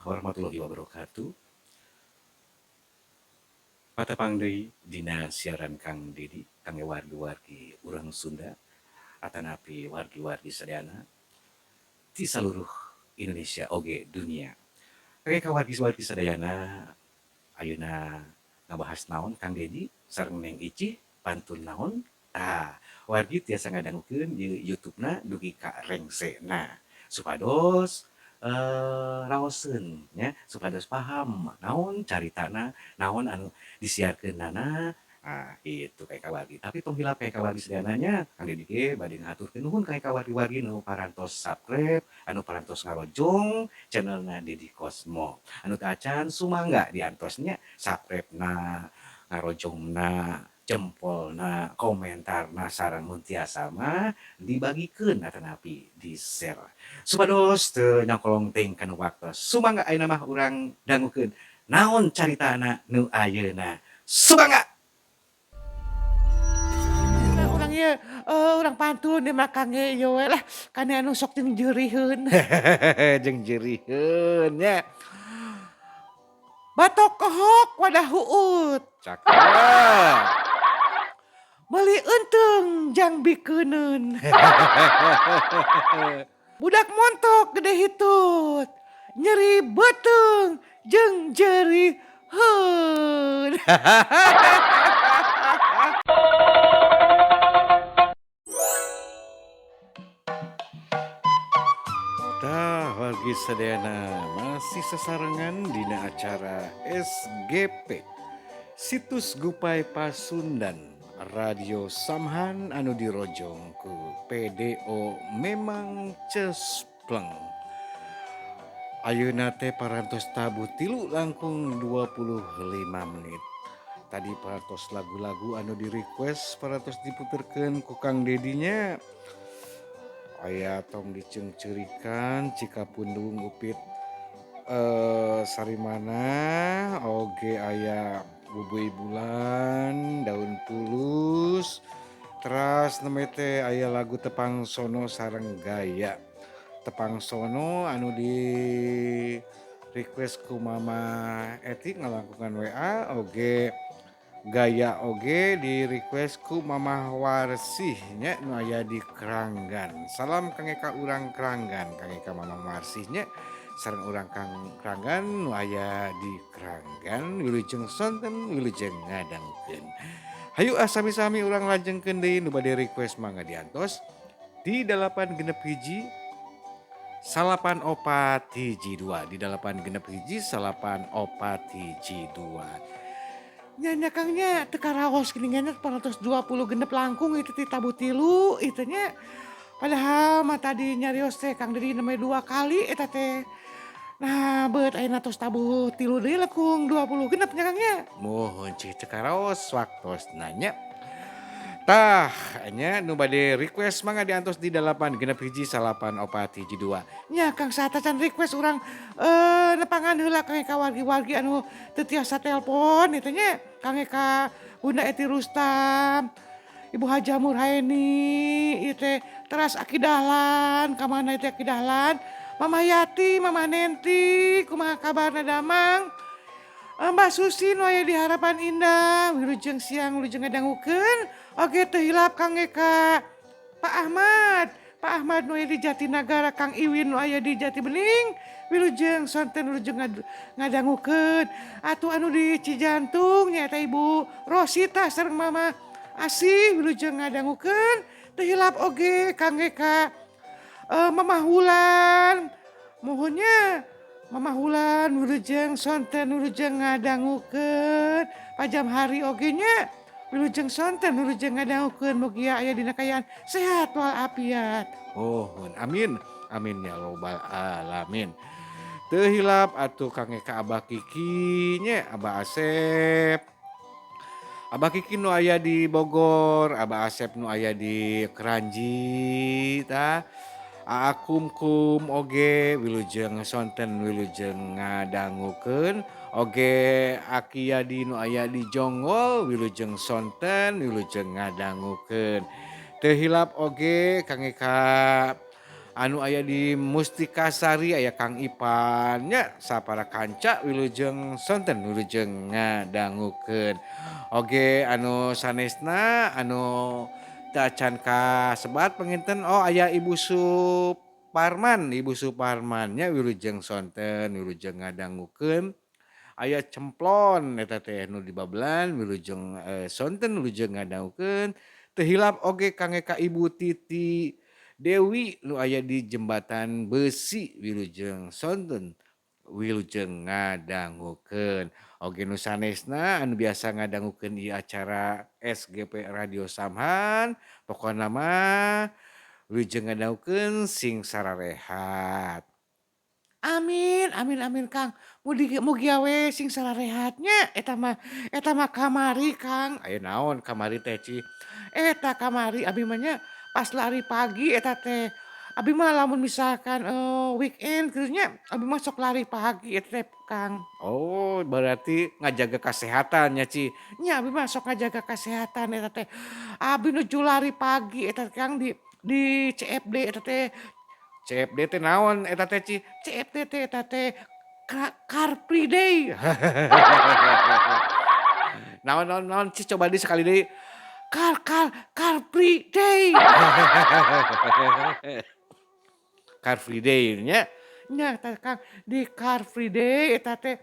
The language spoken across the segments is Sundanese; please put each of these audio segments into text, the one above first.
Warahmatullahi wabarakatuh. Patepang deui dina siaran Kang Dedi kangge wargi-wargi urang Sunda atanapi wargi-wargi sadayana ti saluruh Indonesia oge dunia. Kangge ka wargi-wargi sadayana, ayeuna ngabahas naon Kang Dedi sareng Neng Icih, pantun naon? Tah, wargi tiasa ngadangukeun di YouTube-na dugi ka rengsena supados raoseun nya, supados paham naon caritana, naon anu disiarkeunana. Ah, kitu ka wargi. Tapi tong hilap ka wargi sadayana nya, Kang Dedi ge bade ngahaturkeun nuhun ka wargi-wargi nu parantos subscribe, anu parantos ngarojong channelna Dedi Cosmo. Anu teu acan, sumangga diantos nya subscribe-na, ngarojongna, jempolna, komentarna, sareng mun tiasa mah dibagikeun atanapi di-share supados teu nyakolong teuing kana waktos. Sumangga, ayeuna mah urang dangukeun naon caritana nu ayeuna. Sumangga. Urang ieu urang pantun ieu mah kangge ieu we lah, kana anu sok jeung jeuriheun. Jeung jeuriheun nya. Batok kohok wadah huut. Cakep. Meuli eunteung jang bikeuneun. Budak montok gede hitut. Nyeri beuteung jeung jeuriheun. Tah, wargi sadayana, masih sasarengan dina acara SGP, Situs Gupai Pasundan, Radio Samhan anu dirojong ku PDO Memang Cespleng. Ayeuna teh parantos tabuh 2.35. Tadi parantos lagu-lagu anu di request parantos diputerkeun ku Kang Dedinya. Aya Tong Diceungceurikan, Cikapundung Upit Sarimana, oge aya Bubuy Bulan, Daun Pulus, teras nembe teh aya lagu Tepang Sono sareng Gaya. Tepang Sono anu di request ku Mama Eti ngalangkungan WA, oge Gaya oge di request ku Mama Warsih nya nu aya di Kranggan. Salam kangge ka urang Kranggan, kangge ka Mama Warsih nya sareng urang Kang Kranggan nu aya di Kranggan, wilujeng sonten, wilujeng ngadangukeun. Hayu ah, sami-sami urang lajengkeun deui. Nu bade request mangga diantos di 861 9412, di 861 9412. Nya nya, Kang, nya, teu karaos geuningan 426 langkung itu ti tabuh tilu itu nya. Padahal mah tadi nyarios teh Kang Dedi namanya dua kali eta teh. Nah, beut ayeuna tos tabuh tilu deui langkung 26 nya, Kang, nya. Muhun, cih, teu karaos waktosna nya. Tah nya, nu bade request mangga diantos di 861 9412. Nya, Kang, satacan request urang nepangan heula kangge ka wargi-wargi anu teu tiasa telepon itu nya, kangge ka Bunda Eti Rustam, Ibu Haja Murhaeni ieu teh, teras Aki Dahlan, ka mana itu Aki Dahlan, Mama Yati, Mama Nenti, kumaha kabarna damang? Mbak Susi nu aya di Harapan Indah, wilujeng siang, wilujeng ngadangukeun. Oge teu hilap kangge ka Pak Ahmad, Pak Ahmad nu aya di Jatinagara, Kang Iwin nu aya di Jati Bening, wilujeng sonten, wilujeng ngadangukeun. Atuh anu di Cijantung nyaeta Ibu Rosita sareng Mama Asih, wilujeng ngadangukeun. Teu hilap oge kangge ka Mama Hulan, muhun nya Mama Hulan, wilujeng sonten, wilujeng ngadangukeun. Pajam hari oge nya, wilujeng sonten, wilujeng ngadangukeun, mugia aya dina kaayaan sehat walafiat. Muhun, amin amin ya robbal alamin. Teu hilap atuh kangge ka Abah Kiki nya, Abah Asep. Abah Kiki nu aya di Bogor, Abah Asep nu aya di Keranji tah. Aa Kum Kum oge wilujeng sonten, wilujeng ngadangukeun. Oge Aki Yadi nu aya di Jonggol, wilujeng sonten, wilujeng ngadangukeun. Teu hilap oge kangge ka Anu aya di Mustikasari aya Kang Ipan nya sapara kanca wilujeng sonten wilujeng ngadangukeun. Oge anu sanesna anu teu acan kasebat panginten oh aya Ibu Suparman, Ibu Suparman nya wilujeng sonten wilujeng ngadangukeun. Aya Cemplon eta teh nu di Babelan wilujeng sonten wilujeng ngadangukeun. Teu hilap oge kangge ka Ibu Titi Dewi nu aya di Jembatan Besi wilujeng sonten wilujeng ngadangukeun. Oge nu sanesna anu biasa ngadangukeun ieu acara SGP Radio Samhan pokona mah wilujeng ngadangukeun sing sararehat. Amin amin amin Kang. Mugi mugia we sing sararehat nya eta mah kamari Kang. Aya naon kamari teh Ci? Eta kamari abi mah nya pas lari pagi eta teh. Abi mah lamun misalkan weekend kitu nya abi mah sok lari pagi eta teh Kang. Oh berarti ngajaga kasehatan nya Ci? Nya abi mah sok ngajaga kasehatan eta teh. Abi nuju lari pagi eta Kang di CFD eta teh. CFD teh naon eta teh Ci? CFD teh eta teh Car Free Day. Naon naon naon Ci coba deui sakali deui. Car car Car Free Day. Car Free Day nya. Nya eta Kang di Car Free Day eta teh.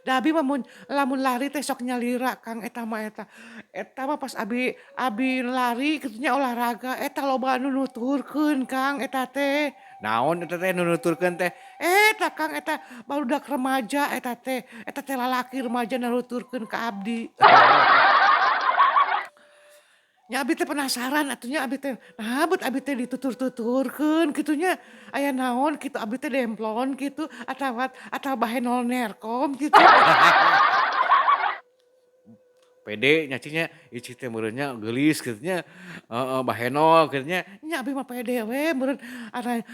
Da abi mah mun lamun lari teh sok nyalira Kang eta mah eta. Eta mah pas abi abi lari kitu nya olahraga eta loba anu nuturkeun Kang eta teh. Naon eta teh nu nuturkeun teh? Eta Kang eta barudak remaja eta teh lalaki remaja naruturkeun ka abdi. Nya abi teh penasaran atuh nya abi teh naha beut abi teh ditutur-tuturkeun kitu nya. Aya naon kitu abi teh demplon kitu atawa atawa bahenol nerkom kitu. Pede nya Ci nya, Ici teh meureun nya geulis kitu nya, heeh bahenol kitu nya. Nya abi mah pede we meureun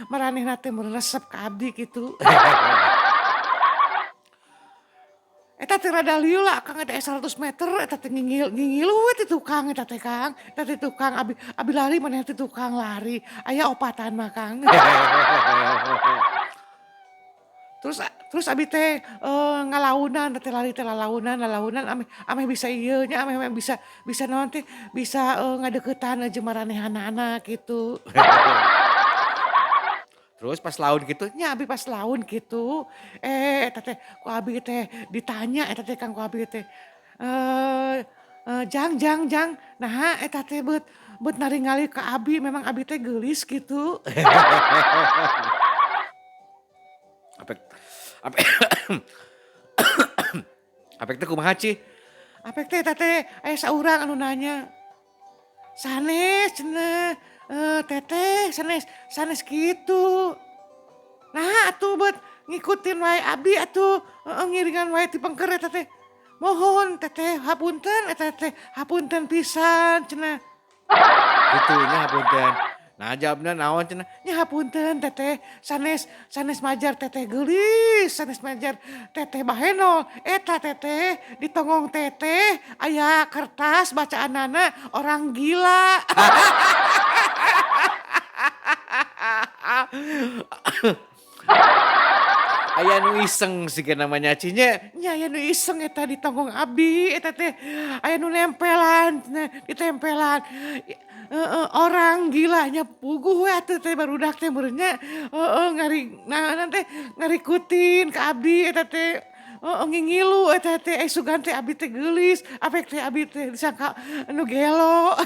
maranehna teh meureun resep ka abdi kitu. Eta teh rada lieu lah Kang eta 100 meter eta teh ngingilu we ti tukang eta teh Kang. Eta ti tukang abi abi lari manehna ti tukang lari. Aya opatan mah Kang. Terus terus abi teh ngalaunan teh lari teh lalaunan lalaunan ameh ameh bisa ieu nya ameh bisa bisa naon teh bisa ngadeuketan jeung maranehanana kitu. Terus pas laun kitu nya abi pas laun kitu eta teh ku abi teh ditanya eta teh Kang ku abi teh, "Jang jang jang naha eta teh beut beut naringali ka abi memang abi teh geulis kitu." Apek apek apek teh kumaha Ci? Apek teh eta teh aya saurang anu nanya, "Sanes cenah teteh sanes sanes kitu." Naha atuh beut ngikutin wae abdi atuh heeh ngiringan wae ti pengker eta teh. "Mohon teteh hapunten eta teh hapunten pisan," cenah. Kitu nya hapunten. Nah jawabna naon cenah? "Nya hapunten teteh sanes sanes majar teteh geulis, sanes majar teteh bahenol. Eta teteh di tonggong teteh aya kertas bacaanana orang gila." Aya nu iseng sigana mah nya Ci nya. Nya aya nu iseng eta di tonggong abdi eta teh aya nu nempelan cenah ditempelan. Heeh orang gila nya puguh we atuh teh barudak teh meureun nya heeh ngari naonan teh ngarikutin ka abdi eta teh. Heeh ngingilu eta teh eh sugan teh abdi teh geulis apek teh abdi teh disangka anu gelo.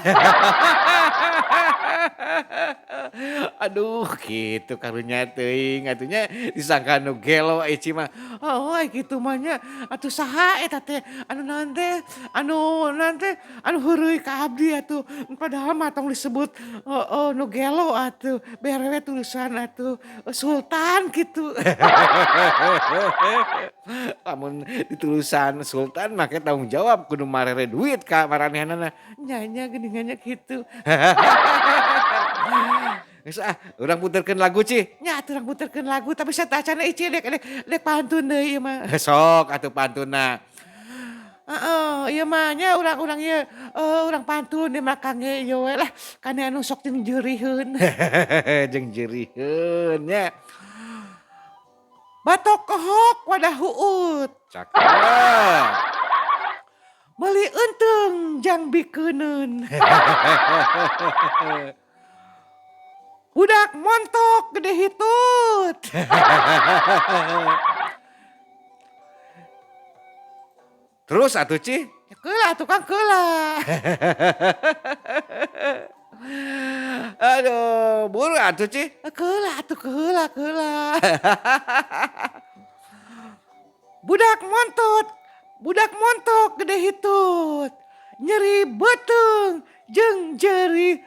Aduh kitu karunya teuing atuh nya disangka nu gelo Ici mah. Heuh ai kitu mah nya atuh saha eta teh anu naon teh anu naon teh anu heureuy ka abdi atuh padahal mah tong disebut heeh nu gelo atuh bere we tulisan atuh sultan kitu. Lamun ditulusan sultan make tanggung jawab kudu marere duit ka maranehanana. Nya nya geuningan nya kitu. Geus ah urang puterkeun lagu Ci. Nya atuh urang puterkeun lagu tapi sateuacanna Ici dek dek dek pantun deui ieu mah. Sok atuh pantunna. Heeh, ieu mah nya urang-urang ieu, urang pantun ieu mah kangge ieu we lah, kangge anu sok jeung jeuriheun. Jeung jeuriheun nya. Batok kohok wadah huut. Cakep. Meuli eunteung jang bikeuneun. Budak montok gede hitut. Terus atuh Cih? Ya keula atuh Kang, keula. Aduh, buru atuh Cih. Keula atuh keula keula. Budak montot, budak montok gede hitut. Nyeri beuteung jeung jerieun.